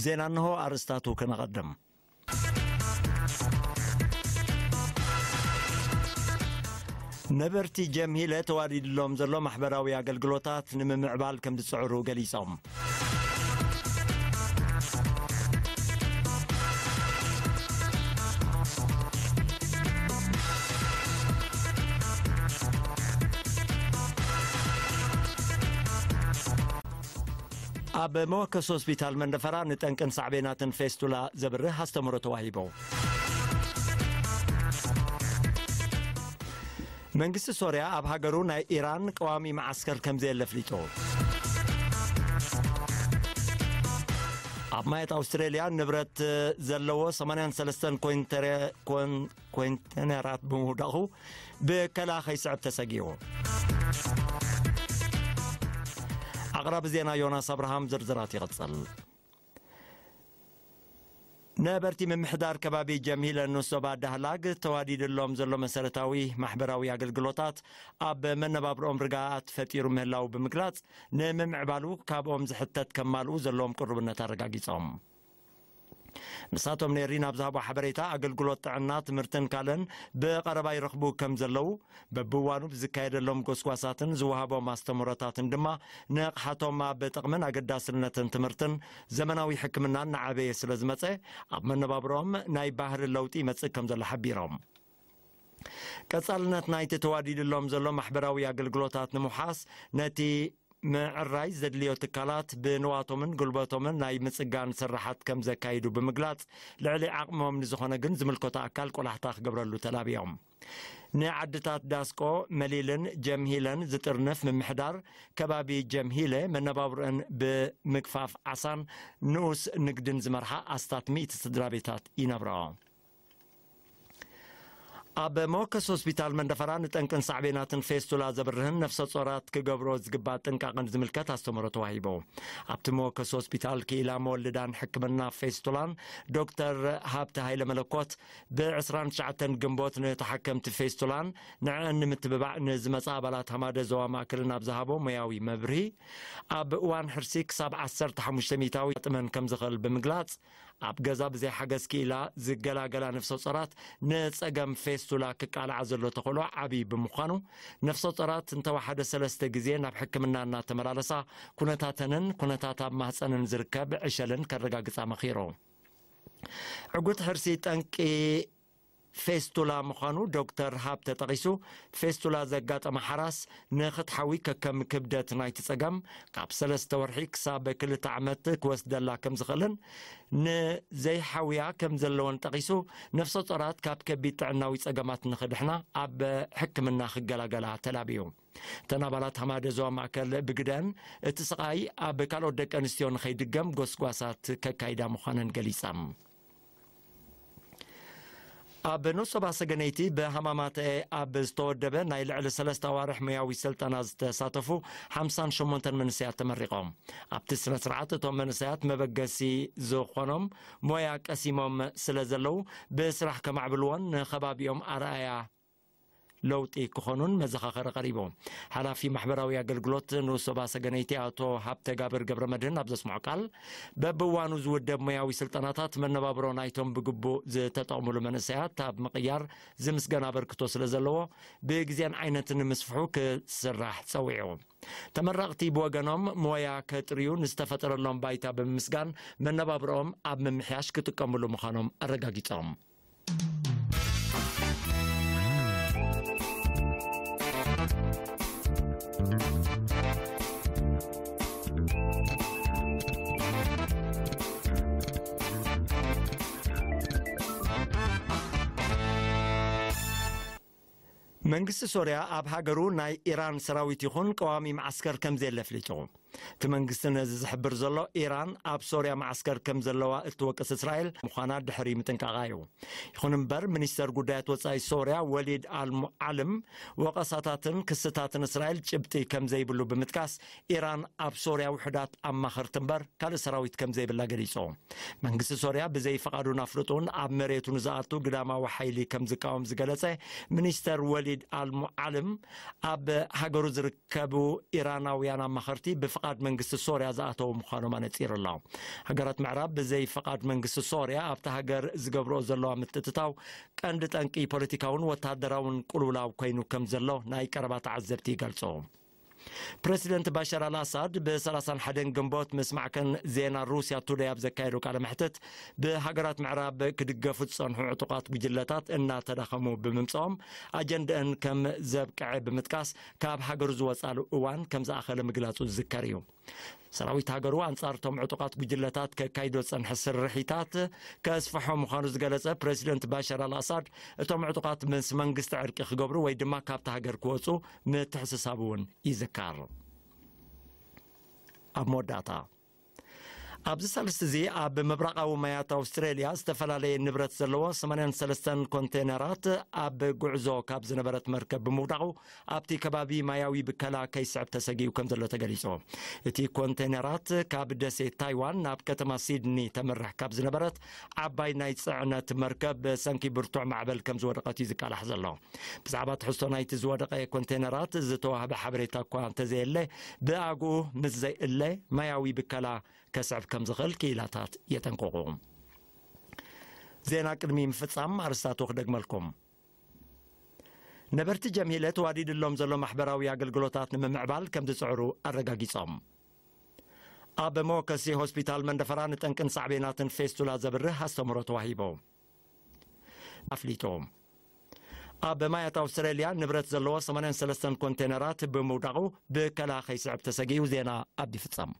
ዜና እንሆ፣ ኣርእስታቱ ክነቐድም። ነበርቲ ጀምሂለ ተዋዲድሎም ዘሎ ማሕበራዊ ኣገልግሎታት ንምምዕባል ከም ዝጽዕሩ ገሊጾም። ኣብ መወከሲ ሆስፒታል መንደፈራ ንጠንቅን ሳዕቤናትን ፌስቱላ ዘብርህ ኣስተምህሮ ተዋሂቡ። መንግስቲ ሶርያ ኣብ ሃገሩ ናይ ኢራን ቀዋሚ መዓስከር ከም ዘየለ ኣፍሊጡ። ኣብ ማያት ኣውስትሬልያ ንብረት ዘለዎ ሰማንያን ሰለስተን ኮይንተረ-፣ ኮን-፣ ኮንቴነራት ብምውዳቑ ብከላ ከይስዕብ ተሰጊኡ። ኣቕራቢ ዜና ዮናስ ኣብርሃም፣ ዝርዝራት ይቕጽል። ነበርቲ ምምሕዳር ከባቢ ጀምሂለ ኑሶባ ዳህላግ ተዋዲድሎም ዘሎ መሰረታዊ ማሕበራዊ ኣገልግሎታት ኣብ መነባብሮኦም ርግኣት ፈጢሩ ምህላው ብምግላጽ፣ ንምምዕባሉ ካብኦም ዝሕተት ከማልኡ ዘለዎም ቅሩብነት ኣረጋጊጾም። ንሳቶም ንኤሪና ኣብ ዝሃቦ ሓበሬታ፣ ኣገልግሎት ጥዕና፣ ትምህርትን ካልእን ብቐረባ ይረኽቡ ከም ዘለዉ፣ በብእዋኑ ብዝካየደሎም ጎስጓሳትን ዝወሃቦም ኣስተምህሮታትን ድማ ንቕሓቶም ኣብ ጥቕምን ኣገዳስነትን ትምህርትን ዘመናዊ ሕክምናን እናዓበየ ስለ ዝመጸ፣ ኣብ መነባብሮኦም ናይ ባህሪ ለውጢ ይመጽእ ከም ዘሎ ሓቢሮም። ቀጻልነት ናይቲ ተዋዲድሎም ዘሎ ማሕበራዊ ኣገልግሎታት ንምውሓስ፣ ነቲ ምዕራይ ዘድልዮ ትካላት ብንዋቶምን ጉልበቶምን ናይ ምጽጋን ስራሓት ከም ዘካይዱ ብምግላጽ፣ ልዕሊ ዓቕሞም ንዝኾነ ግን ዝምልከቶ ኣካል ቆላሕታ ክገብረሉ ተላብዮም። ንዓድታት ዳስቆ፣ መሊልን ጀምሂለን ዝጥርንፍ ምምሕዳር ከባቢ ጀምሂለ፣ መነባብሮአን ብምግፋፍ ዓሳን ንኡስ ንግድን ዝመርሓ ኣስታት ሚእቲ ስድራ ቤታት ይነብረኦ። ኣብ መወከሲ ሆስፒታል መንደፈራ ንጠንቅን ሳዕቤናትን ፌስቱላ ዘብርህን ነፍሰ ጾራት ክገብሮ ዝግባእ ጥንቃቕን ዝምልከት ኣስተምህሮ ተዋሂቡ። ኣብቲ መወከሲ ሆስፒታል ክኢላ መወልዳን ሕክምና ፌስቱላን ዶክተር ሃብተ ሃይለ መለኮት፣ ብዕስራን ትሽዓተን ግንቦት ንተሓከምቲ ፌስቱላን ንዕን ንምትብባዕ ንዝመጻ ኣባላት ሃማደ ዞባ ማእከልን ኣብ ዝሃቦ ሞያዊ መብርሂ፣ ኣብ እዋን ሕርሲ ክሳብ ዓሰርተ ሓሙሽተ ሚእታዊ ጥመን ከም ዝኽእል ብምግላጽ፣ ኣብ ገዛ ብዘይ ሓገዝ ክኢላ ዝገላገላ ነፍሰ ጾራት ንጸገም ፌስቱላ ክቃልዓ ዘሎ ተኽእሎ ዓቢ ብምዃኑ፣ ነፍሰ ጾራት እንተወሓደ ሰለስተ ግዜ ናብ ሕክምና እናተመላለሳ፣ ኩነታተንን ኩነታት ኣብ ማህጸንን ዝርከብ ዕሸልን ከረጋግጻ መኺሩ። ዕጉት ሕርሲ ጠንቂ ፌስቱላ ምዃኑ ዶክተር ሃብተ ጠቒሱ፣ ፌስቱላ ዘጋጠመ ሓራስ ንኽትሓዊ ከከም ክብደት ናይቲ ጸገም ካብ ሰለስተ ወርሒ ክሳብ ክልተ ዓመት ክወስደላ ከም ዝኽእልን ንዘይሓውያ ከም ዘለዎን ጠቒሱ፣ ነፍሰ ጾራት ካብ ከቢድ ጥዕናዊ ጸገማት ንኽድሕና ኣብ ሕክምና ክገላገላ ተላብዩ። እተን ኣባላት ሃማደ ዞባ ማእከል ብግደን እቲ ስቓይ ኣብ ካልኦት ደቂ ኣንስትዮ ንኸይድገም ጎስጓሳት ከካይዳ ምዃነን ገሊጸን። ኣብ ንኡስ ዞባ ሰገነይቲ ብሃማማተ ኣብ ዝተወደበ ናይ ልዕሊ ሰለስተ ኣዋርሕ ሞያዊ ስልጠና ዝተሳተፉ ሓምሳን ሸሞንተን መንእሰያት ተመሪቖም። ኣብቲ ስነ ስርዓት እቶም መንእሰያት መበገሲ ዝኾኖም ሞያ ቀሲሞም ስለ ዘለዉ ብስራሕ ከማዕብልዎን ንኸባቢኦም ኣርኣያ ለውጢ ክኾኑን መዘኻኸሪ ቀሪቡ። ሓላፊ ማሕበራዊ ኣገልግሎት ንኡስ ዞባ ሰገነይቲ ኣቶ ሃብተ ጋብር ገብረ መድህን ኣብ ዘስምዖ ቃል፣ በብእዋኑ ዝውደብ ሞያዊ ስልጠናታት መነባብሮ ናይቶም ብግቡእ ዝተጠቕሙሉ መንእሰያት ኣብ ምቕያር ዝምስገን ኣበርክቶ ስለ ዘለዎ፣ ብግዜን ዓይነትን ንምስፍሑ ክስራሕ ጸዊዑ። ተመረቕቲ ብወገኖም ሞያ ከጥርዩ ንዝተፈጠረሎም ባይታ ብምምስጋን፣ መነባብሮኦም ኣብ ምምሕያሽ ክጥቀምሉ ምዃኖም ኣረጋጊጾም። መንግስቲ ሶርያ ኣብ ሃገሩ ናይ ኢራን ሰራዊት ይኹን ቀዋሚ መዓስከር ከም ዘየለ ኣፍሊጡ። እቲ መንግስቲ ነዚ ዝሕብር ዘሎ፣ ኢራን ኣብ ሶርያ መዓስከር ከም ዘለዋ እትወቅስ እስራኤል ምዃና ድሕሪ ምጥንቃቓ እዩ። ይኹን እምበር፣ ሚኒስተር ጉዳያት ወጻኢ ሶርያ ወሊድ ኣልሙዓልም፣ ወቐሳታትን ክስታትን እስራኤል ጭብጢ ከም ዘይብሉ ብምጥቃስ፣ ኢራን ኣብ ሶርያ ውሑዳት ኣማኸርቲ እምበር ካልእ ሰራዊት ከም ዘይብላ ገሊጹ። መንግስቲ ሶርያ ብዘይ ፍቓዱን ኣፍልጦን ኣብ መሬቱ ንዝኣቱ ግዳማዊ ሓይሊ ከም ዝቃወም ዝገለጸ ሚኒስተር ወሊድ ኣልሙዓልም፣ ኣብ ሃገሩ ዝርከቡ ኢራናውያን ኣማኸርቲ ብፍቓድ ብፍቓድ መንግስቲ ሶርያ ዝኣተዉ ምዃኖም ኣነጺሩ ኣሎ። ሃገራት ምዕራብ ብዘይ ፍቓድ መንግስቲ ሶርያ ኣብታ ሃገር ዝገብርኦ ዘለዋ ምትእትታው ቀንዲ ጠንቂ ፖለቲካውን ወታደራውን ቅልውላው ኮይኑ ከም ዘሎ ናይ ቀረባ ተዓዘብቲ ይገልጹ። ፕረሲደንት ባሻር ኣልኣሳድ ብ31 ግንቦት ምስ ማዕከን ዜና ሩስያ ቱደይ ኣብ ዘካየዶ ቃለ መሕትት፣ ብሃገራት ምዕራብ ክድገፉ ዝጸንሑ ዕጡቓት ጉጅለታት እናተዳኸሙ ብምምጽኦም ኣጀንደአን ከም ዘብቅዐ ብምጥቃስ፣ ካብ ሃገሩ ዝወጻሉ እዋን ከም ዝኣኸለ ምግላጹ ዝዝከር እዩ። ሰራዊት ሃገሩ ኣንጻር እቶም ዕጡቓት ጉጅለታት ከካይዶ ዝጸንሐ ስርሒታት ከስፍሖ ምዃኑ ዝገለጸ ፕረሲደንት ባሻር ኣልኣሳድ፣ እቶም ዕጡቓት ምስ መንግስቲ ዕርቂ ክገብሩ ወይ ድማ ካብታ ሃገር ክወጹ ምትሕስሳቡ እውን ይዝከር። ኣብ መወዳእታ፣ ኣብዚ ሳልስቲ እዚ ኣብ ምብራቓዊ ማያት ኣውስትሬልያ ዝተፈላለየ ንብረት ዘለዎ 83 ኮንቴነራት ኣብ ጉዕዞ ካብ ዝነበረት መርከብ ብምውዳቑ ኣብቲ ከባቢ ማያዊ ብከላ ከይስዕብ ተሰጊኡ ከም ዘሎ ተገሊጹ። እቲ ኮንቴነራት ካብ ደሴት ታይዋን ናብ ከተማ ሲድኒ ተምርሕ ካብ ዝነበረት ዓባይ ናይ ጽዕነት መርከብ ብሰንኪ ብርቱዕ ማዕበል ከም ዝወደቐት እዩ ዝቃላሕ ዘሎ። ብዛዕባ ትሕዝቶ ናይቲ ዝወደቐ ኮንቴነራት ዝተዋህበ ሓበሬታ እኳ እንተዘየለ፣ ብኣግኡ ምስ ዘይእለ ማያዊ ብከላ ከስዕብ ከም ዝኽእል ክኢላታት የጠንቅቑ። ዜና ቅድሚ ምፍጻም ኣርስታቱ ክደግመልኩም። ነበርቲ ጀምሂለ ተዋዲድሎም ዘሎ ማሕበራዊ ኣገልግሎታት ንምምዕባል ከም ዝጽዕሩ ኣረጋጊጾም። ኣብ መወከሲ ሆስፒታል መንደፈራ ንጠንቅን ሳዕቤናትን ፌስቱላ ዘብርህ ኣስተምህሮ ተዋሂቡ። ኣፍሊጡ። ኣብ ማያት ኣውስትራልያ ንብረት ዘለዎ 83 ኮንቴነራት ብምውዳቑ ብከላ ከይስዕብ ተሰጊኡ። ዜና ኣብዲ ፍጸም።